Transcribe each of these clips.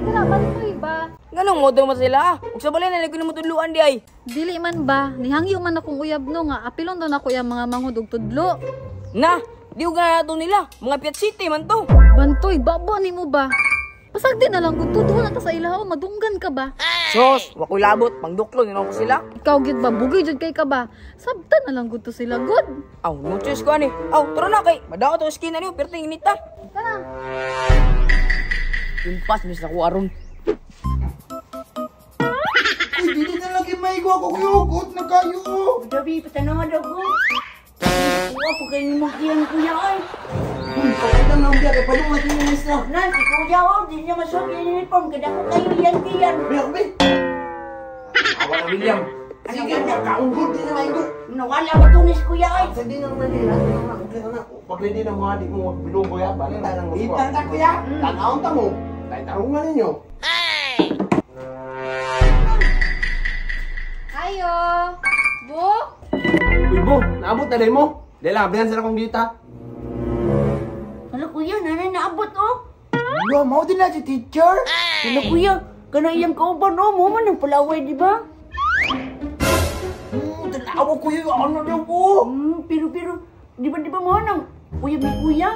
dira Bantoy ba? Nganong mo daw sila? Ug sa balay na ko nimo tudluan di ay. Dili man ba, nihangyo man akong uyab no nga apilon daw nako yang mga manghod og tudlo. Na, di ko ganato nila. Mga Piat City man to. Bantoy, baba nimo ba? Pasag din na lang gud tudlo na ta sa ilaw, madunggan ka ba? Sos, wa koy labot, pangduklo ni ko sila. Ikaw gyud ba, bugoy jud kay ka ba? Sabtan na lang gud to sila gud. Aw, no choice ko ani. Aw, tara na kay madaot ang skin niyo, perting inita. Tara. Impas mis na ko aron. Uy, dili na lagi maigo ako kuyugot na kayo. Gabi, patanawa daw ko. Kuha po kayo ni mong kiyang kuya ay. Uy, pakita nga ang biya, kay palong natin yung maestra. Nan, si kuya oh, di niya masuot yung uniform. Kada ko kayo yan kiyan. Biya, bi. Awa na, William. Sige, kaunggod din na maigo. Nawala ba to ni si kuya ay? Sa di na naman nila, okay na. Pag ready na mga di mo magbilong kuya, balik tayo ng gusto. Itang ta kuya, tanawon ta mo. Tayo tarungan ninyo. Ayo. Bo? Uy, Bo, naabot na din mo. Dahil abrihan sila kong gita. Hala kuya, nanay naabot oh. Hala, mau din na si teacher. Hala kuya, kana iyang kauban oh, mo man ang palaway, di ba? Tanawa kuya, ano daw po? Pero, di ba mo nang kuya may kuya?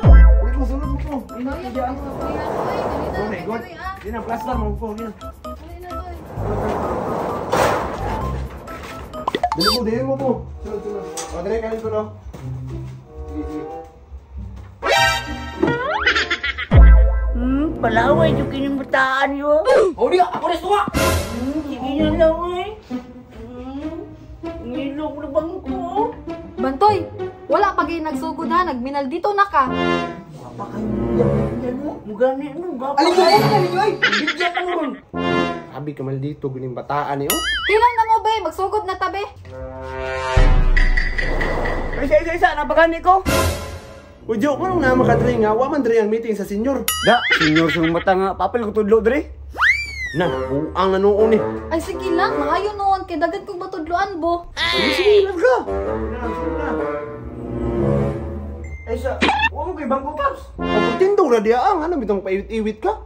Uy, kung sunod mo po. Kuya, kuya, Oh my God. Di na, plaster mo po. Dili mo, dili mo po. Sunod, sunod. O, dili ka ko, no? Sige, sige. Palaway, yung kinimutaan yun. O, di, ako rin suwa. Sige na lang, eh. Ngilok na bangko. Bantoy, wala pa kayo nagsugod ha. Nagminal dito na ka. Mukha pa kayo yan mo. Mugani, ano? Alin mo, alin nyo, ay. Bigyan ka mo ron. Sabi ka mal dito, guning bataan eh, oh. Hilang na mo, be. Magsugod na tabi. Isa, isa, isa. Napagani ko. Ujo, manong na makadre nga, wa man dre ang meeting sa senyor. Da, senyor sung mata nga, papel ko tudlo dre. Na, buang na noon eh. Ay, sige lang, maayo noon, kay dagan kong matudloan, bo. Sige, sige, larga. Ay, sa, wa mo kay bangko, Paps. Pagtindog na diya ang, ano bitong paiwit-iwit ka?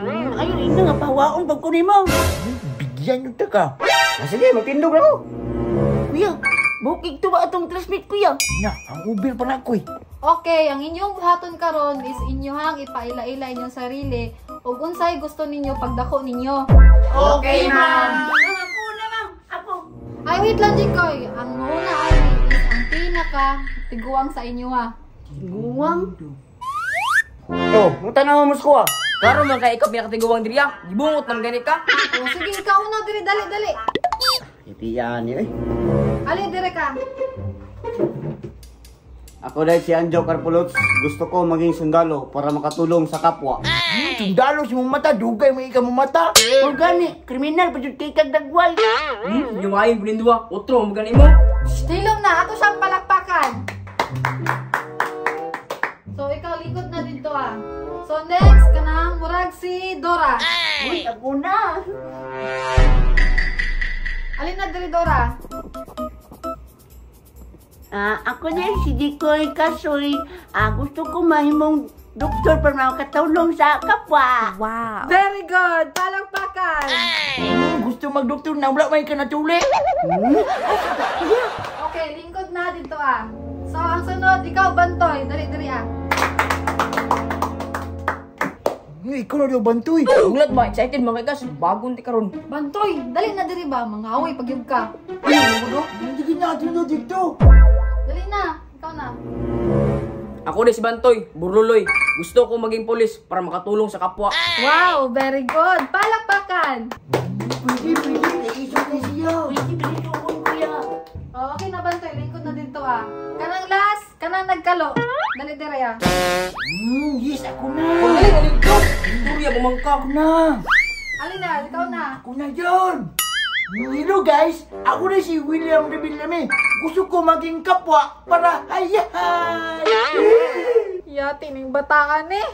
Ayun, ina nga, pahawaon pag kunin mo. Bigyan nyo ta ka. Ah, sige, magtindog na ko. Kuya, bukig to ba atong classmate, kuya? Na, ang ubil pa na ako eh. Okay, ang inyong buhaton karon is inyohang ipaila-ila inyong sarili ug unsay gusto ninyo pagdako ninyo. Okay, ma'am. Ako na, ma'am. Ako. Ay, wait lang, Jikoy. Ang mauna ay is ang pinaka tiguang sa inyo ha. Tiguang? Oh, mong mo sa kuha. Karon man kay ikaw pinakatiguang diri ah. Gibungot man gani ka. Oh, sige, ikaw una diri, dali, dali. Itiyan ni eh. Ali, dire ka. Ako dahil si Anjo Carpolots, gusto ko maging sundalo para makatulong sa kapwa. Sundalo si mong mata, dugay mo ikaw mong mata. O gani, kriminal pa jud kay kagdagway. Yung ayon kunin duwa, otro mo gani mo. Hilom na, ato siyang palakpakan. So ikaw likod na dito ah. So next kanang murag si Dora. Uy, ako na. Alin na diri Dora? Ako na si Jikoy Kasoy. Gusto ko mahimong doktor para makatulong sa kapwa. Wow. Very good. Palakpakan. Gusto magdoktor na wala may kanatuli. Okay, lingkod na dito ah. So ang sunod, ikaw Bantoy. Dali diri ah. Ikaw na daw Bantoy. Ulat ba? Excited mga ikas. Bagong ti karon. Bantoy, dali na diri ba? Mga away pagyug ka. Hindi natin na dito. Dali na, ikaw na. Ako din si Bantoy, burluloy. Gusto ko maging polis para makatulong sa kapwa. Wow, very good. Palakpakan. Pwede, pwede. Naisip na siya. Pwede, pwede kuya. Oh, okay na Bantoy, lingkod na dito ah. Kanang last, kanang nagkalo. Dali diri ah. Yes, ako na. Dali, dali ko. Istorya bumangka. Ako na. Alin na, ikaw na. Ako na yun. Hello guys, ako na si William Revillame. Gusto ko maging kapwa para hayahay. Yati ning bataan eh.